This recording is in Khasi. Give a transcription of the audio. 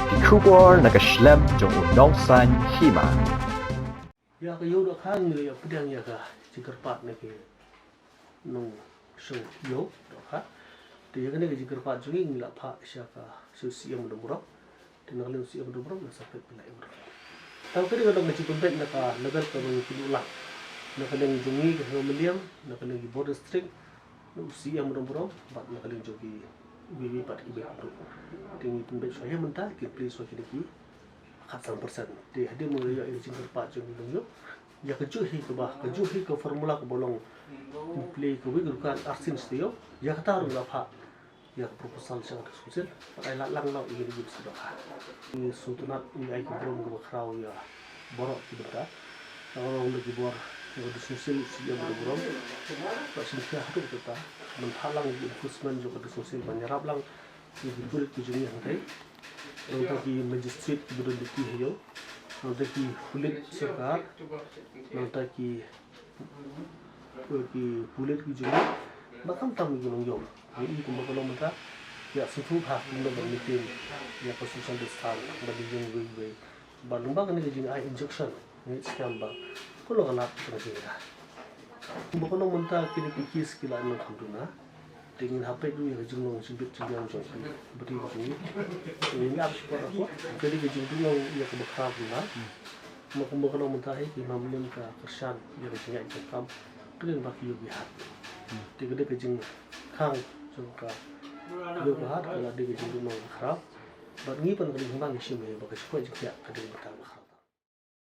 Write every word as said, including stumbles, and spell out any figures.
Ki khubor na ka shlem jong u nongsan hima. Ïa ka ïew dohkha ngi la ïa pdiang ïa ka jingkyrpad na ki nongshong ïew dohkha. Te ïa kane ka jingkyrpad jong ngi ngi la phah sha ka, sha u C E M Dongbrok. Te na ka liang u C E M Dongbrok la sa peit pynlait ïa u. Tang kane ka dang ka jingpynbeit na ka level kaba ngi pynduh lang. Na ka liang jong ngi ka Hima Mylliem, na ka liang ki bor district, na u C E M Dongbrok, bad na ka liang jong ki wei wei pat ki beit pynduh. Te ngi pynbeit shuwa ïa mynta, kin plie shuwa kine ki khatsan percent. Te hadien ba ngi la ïoh ïa ka jingkyrpad jong ngi nongïoh, ïa kajuh hi kaba, kajuh hi ka formula kaba long, kin plie kawei ka dukan arsien shi taïew, ïa kata ruh la phah ïa ka proposal sha ka District Council, bad ai lad lang noh ïa kine ki bynta dohkha. Ngi sngewtynnat, ngi ai ka burom kaba khraw ïa baroh ki bynta. Ngi ong da ki bor ïa ka District Council, C E M Dongbrok, bad shim khia haduh katta, ban phah lang ïa ki enforcement jong ka District Council ban ïarap lang ïa ki pulit ki jong ngi hangtai. Nangta ki magistrate kiba don duty ha ïew, nangta ki pulit sorkar, nangta ki, ki pulit ki jong ngi, bad khamtam ki nongïew. Ngi i kumba ka long mynta, ïa sngewthuh ha kumno ban maintain ïa ka social distance, ban ïeng wei wei. Bad lyngba kane ka jingai injection, ngi skhem ba ka long ka lad ka jong ngi. Kumba ka long mynta kine ki case ki la nang kham duna. Te ngin hap peit ruh ïa ka jinglong jingbit jingbiang jong ki briew jong ngi. Te ngin ap shipor hapoh kane ka jingduna ïa kaba khraw jong nga. Kumba, kumba ka long mynta hi, ki Hima Mylliem ka kyrshan ïa ka jingïaid jingkam. Kane ba ki ïoh ki hat. Te kane ka jingkhang jong ka ïoh ka hat ka la dei ka jingduna ka khraw. Bad ngi pan ka dei hima ngi shim hi ba ka shipor jingkhiah ka dei mynta ba khraw.